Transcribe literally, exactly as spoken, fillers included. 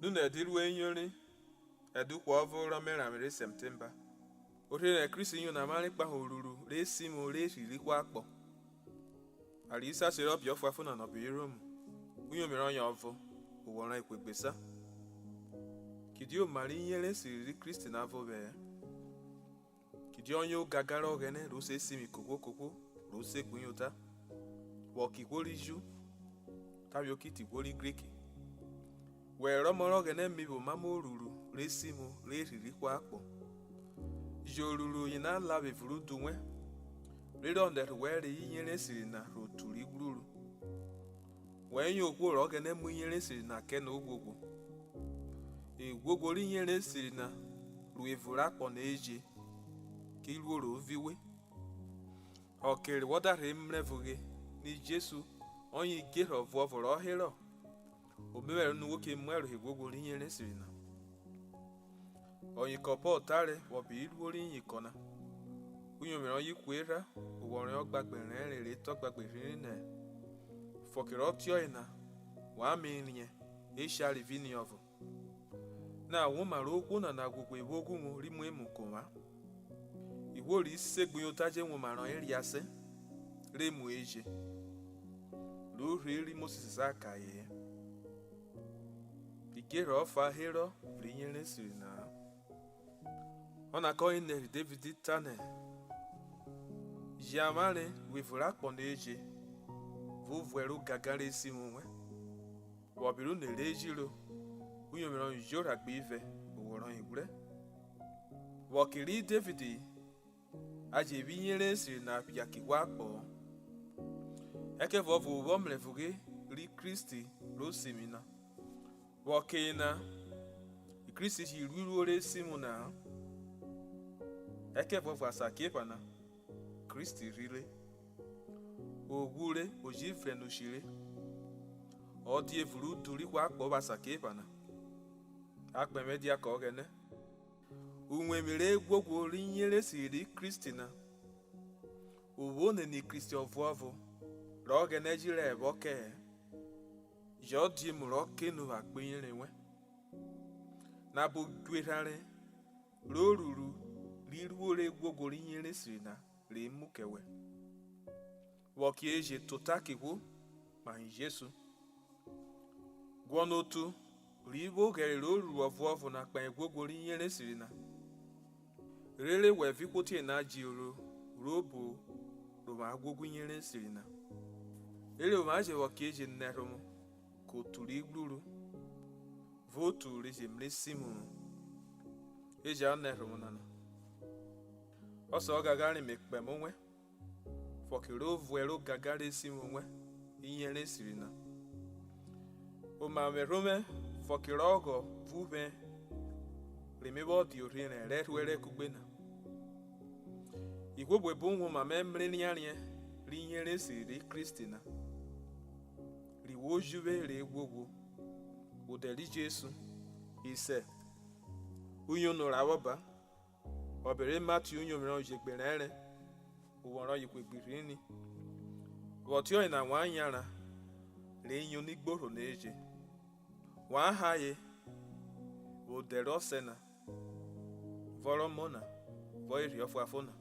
Nonẹ ẹdẹ iruo enyori, ẹdẹ ukpe ọvo rọ me eranvwe rẹ Sẹptemba, orherẹn Kristi yono avwanre kpahen oruru re sivwon re rhiri ihwo akpọ. A ri isase rẹ ọbe ọfuanfon na nẹ ọbe ri Rom, uyovwin rọyen ọvo, owọ rọyen ikuegbe esan. Kidie oma rẹ iyẹnrẹn esiri ri Kristi na vwo vwẹ-ẹ. Kidie ọyen ogangan rẹ Ọghẹnẹ ro se sivwin kohwo kohwo ro segbuyota, vwọ kẹ ihwo ri Ju, tavwe o ki te ihwo ri Grik. Wẹ rẹ ọmọ rẹ Ọghẹnẹ, mi vwo omamọ oruru re sivwon re rhiri ihwo akpọ. Jẹ oruru yena la vwẹ evun rẹ udu wẹn, rere ọ nẹrhẹ wẹ reyọ iyẹnrẹn esiri na rhe otu ri ghwruru. Wẹ yen ohwo rẹ Ọghẹnẹ mu iyẹnrẹn esiri na kẹ nẹ o ghwoghwo. Eghwoghwo rẹ iyẹnrẹn esiri na ru evun rẹ akpọ na eje, ke iruo ro vi we. Ọke rẹ wọ da rhe mrẹvughe nẹ Jesu ọyen idjerhe ọvuọvo rọ herọ, o me mẹrẹ unu wo ke muẹro eghwoghwo rẹ iyẹnrẹn esiri na. Ọyinkọn Pọl tare vwẹ ọbe iruo rẹ iyinkọn na, uyovwin rọyen ihwe erha, owọ rọyen ọgbagba ẹrenren re te ọgbagba irhirin nẹ, fọke rẹ ọtiọyena, wa me riẹn eshare vẹ iniọvo. Na womarẹ ohwo nana ghwoghwo evwoghovwo ri mu emu kẹ ovwan. Ihwo ri segbuyota je womarẹ ọyen riase, re mu eje, rẹ Urhi ri Mosis sa kẹ aye-en. Idjerhe ọfa herọ vwẹ iyẹnrẹn esiri na-a. Ọna kọyen nẹrhẹ Devid tanẹ, Jẹ avwanre ru evun rẹ akpọ na eje, vwo vuẹ rẹ ogangan re sivwon wẹn. Vwẹ ọbe rẹ une re jiro, uyovwin rọyen ujorha gbe ivẹ, owọ rọyen ighwrẹ. Vwẹ ọke ri Devid, a je vwẹ iyẹnrẹn esiri na phia kẹ ihwo akpọ-ọ. Ẹkẹvuọvo o vwọ mrẹvughe ri Kristi ro sivwin na. Vwẹ ọke yena, Kristi ji ruiruo re sivwon na-a. Ẹkẹvuọvo asakiephana, Kristi rhire. O ghwure, o ji vrẹn nushi re. Ọ dia evun rẹ udu rẹ ihwo akpọ vwẹ asakiephana. Akpẹvwẹ dia kẹ Ọghẹnẹ. Uwevwi rẹ eghwoghwo rẹ iyẹnrẹn esiri ri Kristi na, o vwo nene Kristi ọvuọvo rẹ Ọghẹnẹ ji rẹ vwọ kẹ-ẹ, jẹ ọ dia emu rọ kẹ enu vwẹ akpeyeren wẹn. Nabọ dje erhanre rẹ oruru ri ruo rẹ eghwoghwo rẹ iyẹnrẹn esiri na re mu kẹ wẹ. Vwẹ ọkieje tota kẹ ihwo kpahen Jesu. Guọnọ otu ri vwo oghẹre rẹ oruru ọvuọvo na kpahen eghwoghwo rẹ iyẹnrẹn esiri na, rere wẹ vẹ ihwo tiọyena dje oro rẹ obo rẹ ovwan ghwoghwo iyẹnrẹn esiri na, rere ovwan je vwẹ ọkieje nẹrhovwo kẹ otu ri ghwruru vẹ otu re je mrẹ isivwun-un. E jẹ a nẹrhovwo nana. Ọsẹ ọghanghanre, me kpẹvwẹ owẹ, fọke rẹ ovuẹ rẹ ogangan re sivwin wẹn iyẹnrẹn esiri na. Oma vwerhovwẹn fọke rẹ ọghọ vẹ uphẹn re me vwọ dia orherẹn rẹ ẹrhuẹrẹ kugbe na. Ihwo buebun womarẹ mrẹ erianriẹn rẹ iyẹnrẹn esiri ri Kristi na, ri wo juvwe re ghwoghwo, odẹ ri Jesu, isẹ, uyono ra vwọ ba. Ọbe rẹ Matiu uyovwin rọyen ujegbe rẹnrẹn, owọ rọyen ikuegbe irhirin. Vwẹ ọtiọyena, wa yanran re yono igborho na eje. Wa hae vwẹ odẹ rẹ Ọsẹ na, vẹ Ọmọ na, vẹ Erhi Ọfuanfon na.